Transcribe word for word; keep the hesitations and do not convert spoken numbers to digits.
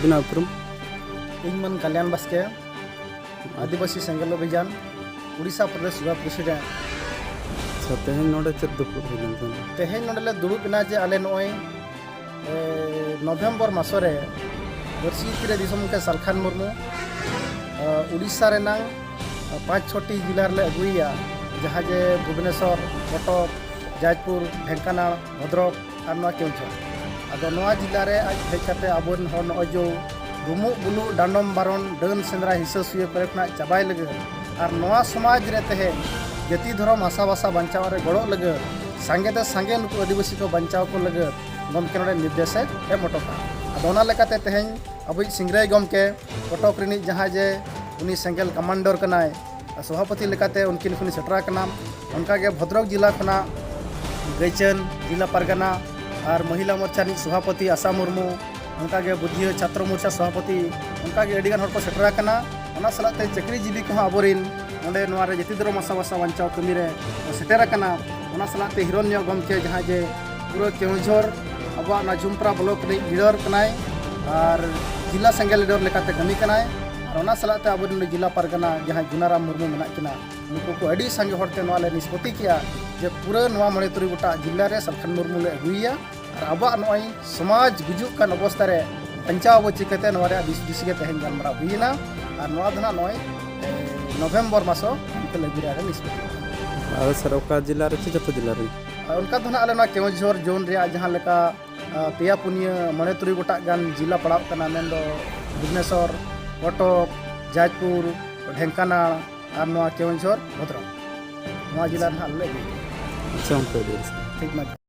ᱚᱱᱟ ᱩᱯᱨᱩᱢ? ᱤᱧ ᱢᱟᱹᱱ ᱠᱟᱞᱭᱟᱱ ᱵᱟᱥᱠᱮ, ᱟᱹᱫᱤᱵᱟᱹᱥᱤ ᱥᱮᱸᱜᱮᱞ ᱚᱵᱷᱤᱡᱟᱱ, ᱩᱲᱤᱥᱥᱟ ᱯᱨᱚᱫᱮᱥ ᱡᱩᱵᱟ ᱯᱨᱮᱥᱤᱰᱮᱱᱴ᱾ ᱟᱪᱪᱷᱟ, ᱛᱮᱦᱮᱧ ᱱᱚᱰᱮ ᱪᱮᱫ ᱫᱩᱯᱲᱩᱵ ᱦᱩᱭ ᱞᱮᱱ ᱛᱟᱦᱮᱸᱱᱟ? ᱛᱮᱦᱮᱧ ᱱᱚᱰᱮ ᱞᱮ ᱫᱩᱲᱩᱵ ᱮᱱᱟ ᱡᱮ ᱟᱞᱮ ᱱᱚᱜᱼᱚᱭ, ᱮ, ᱱᱚᱵᱷᱮᱢᱵᱚᱨ ᱢᱟᱥᱚ ᱨᱮ ᱯᱟᱹᱨᱥᱤ ᱛᱤᱨᱮ ᱫᱤᱥᱚᱢ ᱜᱚᱢᱠᱮ ᱥᱟᱞᱠᱷᱟᱱ ᱢᱩᱨᱢᱩ, ᱮ, ᱩᱲᱤᱥᱥᱟ ᱨᱮᱱᱟᱝ, ᱮ, ᱯᱟᱸᱪ ᱪᱷᱚᱴᱤ ᱡᱮᱞᱟ ᱨᱮᱞᱮ ᱟᱹᱜᱩᱭᱮᱭᱟ, ᱡᱟᱦᱟᱸ ᱡᱮ ᱵᱷᱩᱵᱽᱱᱮᱥᱚᱨ, ᱠᱚᱴᱚᱠ, ᱡᱟᱡᱽᱯᱩᱨ, ᱰᱷᱮᱝᱠᱟᱱᱟᱲ, ᱵᱷᱚᱫᱨᱚᱠ, ᱟᱨ ᱱᱚᱣᱟ ᱠᱮᱣᱡᱷᱚᱨ᱾ ᱟᱫᱚ ᱱᱚᱣᱟ ᱡᱮᱞᱟ ᱨᱮ ᱟᱡ ᱦᱮᱡ ᱠᱟᱛᱮ ᱟᱵᱚᱨᱮᱱ ᱦᱚᱲ ᱱᱚᱜᱼᱚᱭ ᱡᱮ ᱰᱩᱢᱩᱜ ᱵᱩᱞᱩᱜ, ᱰᱟᱸᱰᱚᱢ ᱵᱟᱨᱚᱱ, ᱰᱟᱹᱱ ᱥᱮᱸᱫᱽᱨᱟ, ᱦᱤᱸᱥᱟᱹ ᱥᱩᱭᱟᱹ ᱠᱚᱨᱮ ᱠᱷᱚᱱᱟᱜ ᱪᱟᱵᱟᱭ ᱞᱟᱹᱜᱤᱫ ᱟᱨ ᱱᱚᱣᱟ ᱥᱚᱢᱟᱡᱽ ᱨᱮ ᱛᱮᱦᱮᱧ ᱡᱟᱹᱛᱤ ᱫᱷᱚᱨᱚᱢ ᱦᱟᱥᱟ ᱵᱷᱟᱥᱟ ᱵᱟᱧᱪᱟᱣ ᱨᱮ ᱜᱚᱲᱚᱜ ᱞᱟᱹᱜᱤᱫ ᱥᱟᱸᱜᱮ ᱛᱮ ᱥᱟᱸᱜᱮ ᱱᱩᱠᱩ ᱟᱹᱫᱤᱵᱟᱹᱥᱤ ᱠᱚ ᱵᱟᱧᱪᱟᱣ ᱠᱚ ᱞᱟᱹᱜᱤᱫ ᱜᱚᱢᱠᱮ ᱱᱚᱰᱮ ᱱᱤᱨᱫᱮᱥᱮ ᱮᱢ ᱦᱚᱴᱚ ᱠᱟᱜᱼᱟ᱾ ᱟᱫᱚ ᱚᱱᱟ ᱞᱮᱠᱟᱛᱮ ᱛᱮᱦᱮᱧ ᱟᱵᱚᱭᱤᱡ ᱥᱤᱝᱨᱟᱹᱭ ᱜᱚᱢᱠᱮ ᱠᱚᱴᱚᱠ ᱨᱤᱱᱤᱡ ᱡᱟᱦᱟᱸᱭ ᱡᱮ ᱩᱱᱤ ᱥᱮᱸᱜᱮᱞ ᱠᱟᱢᱟᱱᱰᱚᱨ ᱠᱟᱱᱟᱭ, ᱥᱚᱵᱷᱟᱯᱚᱛᱤ ᱞᱮᱠᱟᱛᱮ ᱩᱱᱠᱤᱱ ᱠᱤᱱ ᱥᱮᱴᱮᱨ ᱟᱠᱟᱱᱟ᱾ ᱚᱱᱠᱟᱜᱮ ᱵᱷᱚᱫᱨᱚᱠ ᱡᱮᱞᱟ ᱠᱷᱚᱱᱟᱜ ᱜᱟᱹᱭᱪᱟᱹᱱ ᱡᱮᱞᱟ ᱯᱟᱨᱜᱟᱱᱟ ᱟᱨ ᱢᱚᱦᱤᱞᱟ ᱢᱳᱨᱪᱟ ᱨᱤᱱᱤᱡ ᱥᱚᱵᱷᱟᱯᱚᱛᱤ ᱟᱥᱟ ᱢᱩᱨᱢᱩ, ᱚᱱᱠᱟᱜᱮ ᱵᱩᱫᱷᱤᱭᱟᱹ ᱪᱷᱟᱛᱨᱚ ᱢᱳᱨᱪᱟ ᱥᱚᱵᱷᱟᱯᱚᱛᱤ, ᱚᱱᱠᱟᱜᱮ ᱟᱹᱰᱤᱜᱟᱱ ᱦᱚᱲ ᱠᱚ ᱥᱮᱴᱮᱨ ᱟᱠᱟᱱᱟ᱾ ᱚᱱᱟ ᱥᱟᱞᱟᱜ ᱛᱮ ᱪᱟᱹᱠᱨᱤ ᱡᱤᱵᱤ ᱠᱚᱦᱚᱸ ᱟᱵᱚᱨᱮᱱ ᱱᱚᱰᱮ ᱱᱚᱣᱟ ᱨᱮ ᱡᱟᱹᱛᱤ ᱫᱷᱚᱨᱚᱢ ᱦᱟᱥᱟ ᱵᱷᱟᱥᱟ ᱵᱟᱧᱪᱟᱣ ᱠᱟᱹᱢᱤ ᱨᱮ ᱠᱚ ᱥᱮᱴᱮᱨ ᱟᱠᱟᱱᱟ᱾ ᱚᱱᱟ ᱥᱟᱞᱟᱜ ᱛᱮ ᱦᱤᱨᱚᱱᱱᱭᱚ ᱜᱚᱢᱠᱮ ᱡᱟᱦᱟᱸᱭ ᱡᱮ ᱯᱩᱨᱟᱹ ᱠᱮᱣᱡᱷᱚᱨ ᱟᱵᱚᱣᱟᱜ ᱚᱱᱟ ᱡᱷᱩᱢᱯᱨᱟ ᱵᱞᱚᱠ ᱨᱤᱱᱤᱡ ᱞᱤᱰᱟᱨ ᱠᱟᱱᱟᱭ ᱟᱨ ᱡᱮᱞᱟ ᱥᱮᱸᱜᱮᱞ ᱞᱤᱰᱟᱨ ᱞᱮᱠᱟᱛᱮ ᱠᱟᱹᱢᱤ ᱠᱟᱱᱟᱭ᱾ ᱟᱨ ᱚᱱᱟ ᱥᱟᱞᱟᱜ ᱛᱮ ᱟᱵᱚᱨᱮᱱ ᱡᱮᱞᱟ ᱯᱟᱨᱜᱟᱱᱟ ᱡᱟᱦᱟᱸᱭ ᱜᱩᱱᱟᱨᱟᱢ ᱢᱩᱨᱢᱩ ᱢᱮᱱᱟᱜ ᱠᱤᱱᱟ, ᱱᱩᱠᱩ ᱠᱚ ᱟᱹᱰᱤ ᱥᱟᱸᱜᱮ ᱦᱚᱲᱛᱮ ᱱᱚᱣᱟ ᱞᱮ ᱱᱤᱥᱯᱚᱛᱤ ᱠᱮᱜᱼᱟ ᱡᱮ ᱯᱩᱨᱟᱹ ᱱᱚᱣᱟ ᱢᱚᱬᱮ ᱛᱩᱨᱩᱭ ᱜᱚᱴᱟᱜ ᱡᱮᱞᱟ ᱨᱮ ᱥᱟᱞᱠᱷᱟᱱ ᱢᱩᱨᱢᱩ ᱞᱮ ᱟᱹᱜᱩᱭᱮᱭᱟ᱾ ᱟᱨ ᱟᱵᱚᱣᱟᱜ ᱱᱚᱜᱼᱚᱭ ᱥᱚᱢᱟᱡᱽ ᱜᱩᱡᱩᱜ ᱠᱟᱱ ᱚᱵᱚᱥᱛᱟ ᱨᱮ ᱵᱟᱧᱪᱟᱣ ᱟᱵᱚ ᱪᱤᱠᱟᱹᱛᱮ, ᱱᱚᱣᱟ ᱨᱮᱭᱟᱜ ᱫᱤᱥ ᱦᱩᱫᱤᱥ ᱜᱮ ᱛᱮᱦᱮᱧ ᱜᱟᱞᱢᱟᱨᱟᱣ ᱦᱩᱭᱮᱱᱟ᱾ ᱟᱨ ᱱᱚᱣᱟ ᱫᱚ ᱱᱟᱜ ᱱᱚᱜᱼᱚᱭ, ᱮ, ᱱᱚᱵᱷᱮᱢᱵᱚᱨ ᱢᱟᱥᱚ ᱞᱟᱹᱜᱤᱫ ᱨᱮ ᱱᱤᱥᱯᱚᱛᱤ᱾ ᱟᱫᱚ ᱥᱟᱨ, ᱚᱠᱟ ᱡᱮᱞᱟ ᱨᱮ ᱪᱮ ᱡᱚᱛᱚ ᱡᱮᱞᱟ ᱨᱮ? ᱟᱨ ᱚᱱᱠᱟ ᱫᱚ ᱱᱟᱜ ᱟᱞᱮ ᱱᱚᱣᱟ ᱠᱮᱣᱚᱱᱡᱷᱚᱨ ᱡᱳᱱ ᱨᱮᱭᱟᱜ ᱡᱟᱦᱟᱸ ᱞᱮᱠᱟ, ᱟ, ᱯᱮᱭᱟ ᱯᱩᱱᱭᱟᱹ ᱢᱚᱬᱮ ᱛᱩᱨᱩᱭ ᱜᱚᱴᱟᱜ ᱜᱟᱱ ᱡᱮᱞᱟ ᱯᱟᱲᱟᱜ ᱠᱟᱱᱟ, ᱢᱮᱱᱫᱚ ᱵᱷᱩᱵᱽᱱᱮᱥᱚᱨ, ᱠᱚᱴᱚᱠ, ᱡᱟᱡᱽᱯᱩᱨ, ᱰᱷᱮᱝᱠᱟᱱᱟᱲ ᱟᱨ ᱱᱚᱣᱟ ᱠᱮᱣᱚᱱᱡᱷᱚᱨ, ᱵᱷᱚᱫᱨᱚᱠ᱾ ᱱᱚᱣᱟ ᱡᱮᱞᱟ ᱨᱮ ᱱᱟᱜ ᱟᱞᱮ ᱞᱮ ᱟᱹᱜᱩᱭᱮᱫᱟ᱾ ᱟᱪᱪᱷᱟ, ᱚᱱᱠᱟ ᱜᱮ᱾ ᱴᱷᱤᱠ ᱢᱟ᱾